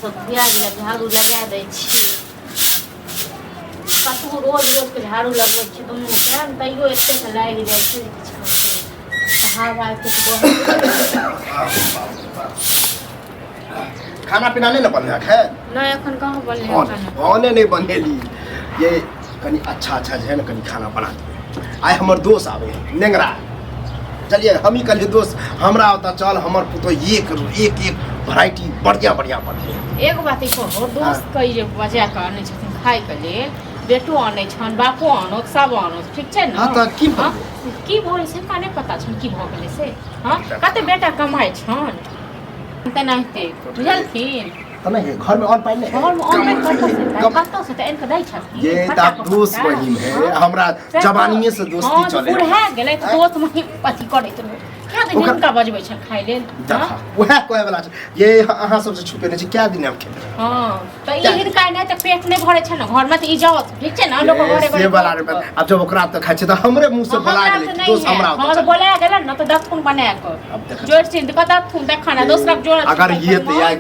सब खुआ गेलै, झाड़ू लगा दै छियै। कतबो रोज रोजके झाड़ू लगबै छियै दुनू टाइम, तैयो एतेक लागि जाइ छै जे किछु कहू नहि। तऽ हवा एतेक बहै। खाना पीना नहि ने बनलै एखन? नहि, एखन कहाँ बनलै हँ खाना। खाने नहि बनेली। ये कनि अच्छा अच्छा जे है ने कनि खाना बना दियौ। आइ हमर दोस्त आबै है नेंगरा, चलिए। हम ही कहलिए दोस्त हमरा ओतऽ चल, हमर पुतोह एक एक एक वेराइटी बढ़िया बढ़िया बनलै। एगो बात ई कहू दोस्त के, जे बजा कऽ आनै छथिन खायके लेल, बेटो आनै छनि, बापो आनत, सब आनत, ठीक छै ने? हाँ, तऽ की भऽ हाँ, की भऽ गेलै से हुनका नहि पता छनि की भऽ गेलै से। हँ, कते बेटा कमाइ छनि तेनाहिते बुझलखिन। तऽ नहि घर में अन्न पानि नहि है? घरमे अन्न पानि कतऽ से एतै? कतऽ से तऽ आनि कऽ दै छथिन ये फटा तऽ कऽ दोस्त फटा। बहिन है। हाँ। हमरा से तऽ- जवानिये से दोस्ती हाँ, तऽ चले। बुढ़ा गेलै तऽ दोस्त महिम अथी करैत रहै। कए दिन ओकर- हुनका बजबै छनि खाय लेल? देखा, हाँ? उएह कहै वाला छै ये, अहाँ सबसे छुपेने छी, कए दिन हम खेबै? हाँ, तऽ ई हिनका नहि तऽ पेट नहि भरै छै ने घरमे, तऽ ई जाओ, ठीक छै ने, लोक घरे से वाला रे बात। आब जब ओकरा तऽ खाइ छै तऽ हमरे मुँह से बोला गेलै कि दोस्त हमरा हाँ, ओतऽ तऽ चल। बोला गेलै ने तऽ दथुन बना कऽ आब देखै जोड़ चिन्ह कऽ दथुन तखन दोसरा जोड़। अगर ये तऽ या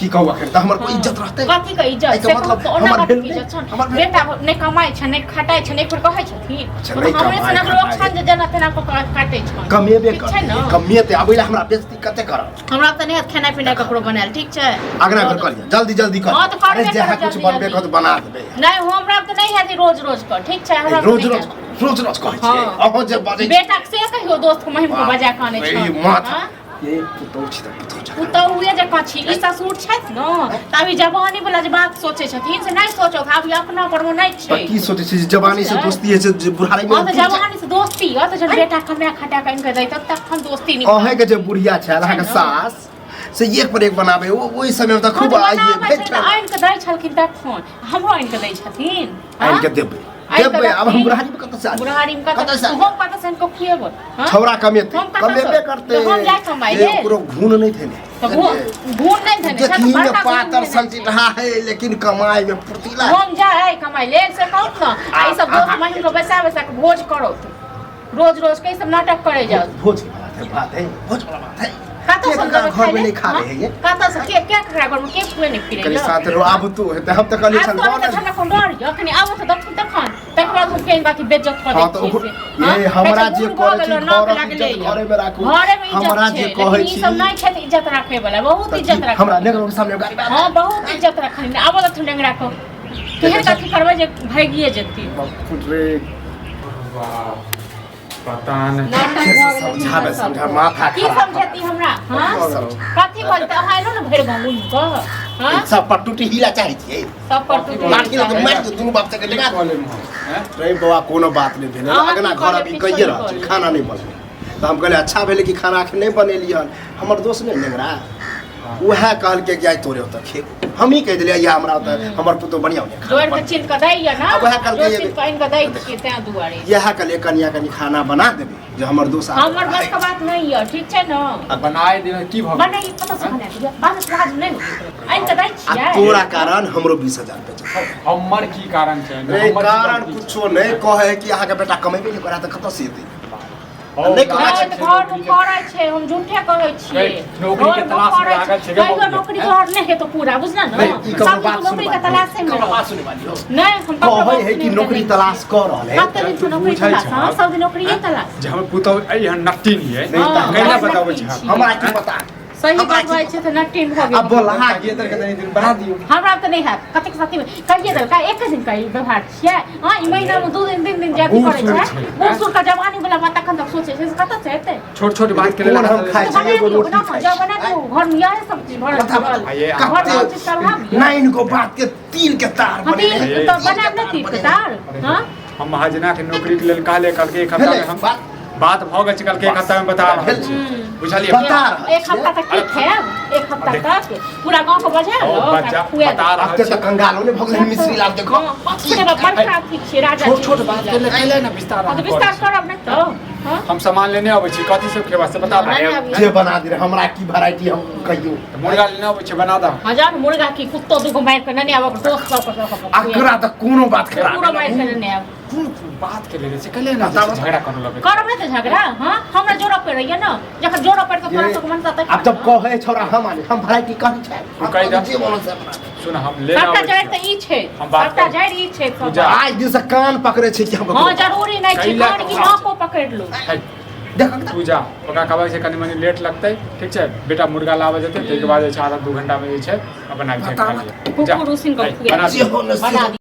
की कहू, अखन तऽ हमर कोई इज्जत रहतै? कथी के इज्जत? एहिके से मतलब कहू तऽ ओना हमर कथी भेल के नहि? इज्जत छनि? हमर भेल बेटा नहि कमाइ छै, नहि खटाइ छै, नहि फेर कहै छथिन। अच्छा, नहि हमरे कमाइ, सनक लोक खटाइ। छनि जे जेना तेना कऽ कऽ काटै छनि। कमेबे ठीक छै करतै ने? कमेतै। आब ओहि लए हमरा बेइज्जती कते करब? हमरा तऽ नहि हैत खेनाइ पिनाइ ककरो बनायल, ठीक छै? अगना घर कर लिअ, जल्दी जल्दी कर। हाँ, तऽ करबे अरे जहाँ करब कुछ जल्दी बनबे जल्दी। कर बना देबै। नहि, हमरा तऽ नहि हैत रोज रोज कऽ, ठीक छै? हमरा तऽ रोज नहि रोज हैत। रोज रोज कहै छियै। हाँ। अहाँ जे बजै छी। बेटाके से कहियो दोस्त के महिम के बजा कऽ आनै ई छनि। माथा हाँ? ये पुतहु छी तऽ पुतहु जकाँ। पुतहुए जकाँ छी। ई ससुर छथि ने तऽ अभी जवानी वाला जे बात सोचै छथिन से नहि सोचो, अभी अपना पर मे नहि तऽ छै। की सोचै छी जे जवानी से दोस्ती होइ छै जे बुढ़ारी हँ, मे तऽ जवानी से दोस्ती यऽ तऽ जब बेटा कमा खटा कऽ आनि कऽ दै तब तखन दोस्ती नहीं। अहें के जे बुढ़िया छल अहाँके छै ने? सास, से एक पर एक बनाबै। ओ ओहि समय मे तऽ हँ, खूब तऽ आइए बनाबै छै तऽ आनि कऽ दै छलखिन तखन, हमरो आनि कऽ दै छथिन। आनि कऽ देबै। आनि कऽ देबै। आब हम देथिन। बुढ़ारी मे कतऽ से आनब? बुढ़ारी मे कतऽ कतऽ से हम कतऽ से आनि कऽ खुएबै? हँ? छौड़ा कमेतै। हम कतऽ से- कमेबे करतै। तऽ हम जाय कमाइ ये लेल। ओकरो घून नहि भेलै। तऽ घून नहि धेने छै, तऽ देखी मे बड़का घून पातर धेने छै। संचिटहा है, लेकिन कमाई में फुर्तीला है। हम जाय कमाइ लेल से कहू ने, आ ई सब दोस्त महिम के बैसा बैसा के भोज करत रोज रोज के, ई सब नाटक करे जाओ। भोज के बात है, बात है, भोज वाला बात है। कतऽ के से ककरा देबै घर में खाय नहीं लेल? खा रहे हैं ये? कतऽ से के के ककरा घर में के खुए नहीं फिरे? कनि साथ रहो। आब तू हेतै, हम तऽ कहलियै आब छल तो बनल। हमरा कोन डर यऽ? कनि आबो तऽ देखू तखन, तकर बाद हम केहन बाकी बेज्जत कऽ हाँ, दै तऽ छियै ओकरो- से। हाँ? ये हमरा कहै छै, जे बूढ़ भऽ करै छी, गेलौ, नाक घरक लागलै इज्जत यऽ। घरेमे राखू। घरेमे इज्जत हमरा छै, जे लेकिन कहै ई छी सब नहि छै तऽ इज्जत राखै वाला, बहुत तऽ इज्जत की राखै। हमरा नेगरो के सामने गाड़ी बात? हाँ, बहुत इज्जत रखनी। आबो तऽ नेंगरा कऽ केहन कथी करबै जे भागिए जेती। बाप रे। वाह, पता नहि। नाटक भऽ गेलै। समझाबे, समझा, माथा की खराब। समझेती हमरा? हाँ, कथी बोलते? अहाँ एलहुँ ने भरि गाँव घुमि कऽ? हाँ, सब पर टूटी हिला चाहै छियै। सब पर टूटी। लाठी लऽ कऽ मारि दियौ दुनू बाप से लगा। कऽ लेलहुँ हम, हैं? रे बौआ, कोनो बात नहि भेलै। अहाँ अगना की घर कहलियै? अभी किछो कहिए नहि रहल छै। कहलियै। खाना नहि बनलै तऽ हम कहलियै अच्छा भेलै कि खाना एखन नहि बनेलियै हन। हमर दोस्त नहि नेंगरा, उएह कहलकै कि आइ तोरे ओतऽ खेबो। हमही कहि देलियै या हमरा ओतऽ हमर पुतोह बढ़िआँ बढ़िआँ खाना जोड़ि कऽ बनबै। चिन्ह कऽ दैया ने। आब उएह कहलकै जोड़ि ये- चिन्ह कऽ आनि कऽ दै छियै ताहि दुआरे। इएह कहलियै कनिया कनि खाना बना देबै जे हमर दोस्त आबै। हमर बस के बात नहि यऽ, ठीक छै ने? आ बनाए दियौ, की भऽ गेल? बनाइए, कतऽ से बना दिअ? बात लाज नहि होइत? आनि कऽ दै आ छियै। तोरा कारण हमरो 20,000 रुपया छै। हमर की कारण छै? रे हमर की कारण गलती छै? कुछो नहि कहै कि अहाँके बेटा कमेबे नहि करा तऽ कतऽ से एतै? हौ, नहि कमाइ नहि तऽ घरमे करै छै, हम झूठे कहै छियै। नहीं, नौकरी के घरमे तलाश में करै लागल छै। छै गे कहियो बबुआ। नौकरी तोहर नहि हेतौ पूरा, बुझल ने? नहीं, ई ककरो सब बात नौकरी के सुनबा तलाशे में ककरो रह। बात सुनबा लियौ। नहि, हम ककरो कहै बात है कि सुनै नौकरी नहि। तलाश कऽ रहल है। कते दिन से तू नौकरी बुझै तलाश, छहक? हाँ, सब दिन नौकरिये तलाश। जे हमर पुतहु एहन नट्टी नहीं है। नहीं तऽ हाँ, कैला बड़ बताबै नट्टी छै? छी। हमरा की पता? सही हमरा बात की बाजै छै तऽ नट्टी भऽ आ गेल। बोला कहिए तर के तनी दिन बना दियौ। हमरा तऽ नहि हैत। कतेक साथी कहिए देलका, एक दिन का ई व्यवहार छियै? हाँ, ई महीना मे 2 दिन 3 दिन जाति बूढ़ करै सूढ़ छै। छै। बूढ़ सूढ़ के जवानी वाला बात अखन तक सोचै छै से कतऽ से हेतै? छोट छोट बात के लेल कोन हम खाइ तऽ छी? बना एगो दियौ रोटी ना, खाइ जब छी। बना दियौ, घर में इएह सब चीज भरल बता, छै। आ ये घर में चीज सब अभाव यऽ। नाइन गो बात के तिल के तार हाँ, बनेने तिल है। तऽ बनायब ने तिल के तार? हाँ। हम महाजना के नौकरी के लेल कहले, कहलकै एक हफ्ता भेलै में हम बात? बात भऽ गेल छै, कहलकै एक हफ्ता में बता रहल भेल छी। छै। बुझलियै? बता रहल एक हफ्ता तक की खायब? एक हफ्ता तक पूरा गाँव के बजा ओ, लो बच्चा खुआ बता आब रहल तऽ छी। कंगालो ने भऽ गेलै मिश्री लाल, देखो। बड़का अथी छियै, राजा छोट छियै। छोट बात के लेल कैले ने विस्तार हाँ, तऽ अहाँ विस्तार करै छी? करब नहि तऽ। हाँ? हम सामान लेने अबै छी, कथी सब खेबा से बता दे। अरे, जे बना दे हमरा की वैरायटी हम कहियो। मुर्गा लेने अबै छी, बना दह। हाँ जान मुर्गा की कुत्तो दुगो मारि के नने आब दोस्त सब के सब अकरा तऽ कोनो बात खराब पूरा मारि के नने आब। कोन बात के लेने छै कले ना झगड़ा करऽ लगै। करब ने तऽ झगड़ा। हाँ हमरा जोड़ा पड़ैया ना, जखन जोड़ा पड़ि तऽ तोरा सबके मन ततै। आब जब कहै छौड़ा हम आने हम वैरायटी कही छै। तू कहि दे। जे बोलो से बना दे। सुन हम लेने सबटा अबै जड़ि छी। तऽ ई छै, हम बात सबटा करब। जड़ि ई छै सब। पूजा। आइ दिन से कान पकड़े छै कि हम हाँ जरूरी नहि छै, कैला कान की कहाँ नाको पकड़ि लू। है, देखक तऽ। पूजा ओकरा कहबै छै कनि मनि लेट लगतै, ठीक छै बेटा, मुर्गा लाबै जेतै ताहिके बाद जे छै आधा 2 घंटामे जे छै अपन आबि बता, जाए। कुकुर उसिन कऽ बना जे हो ने से बना।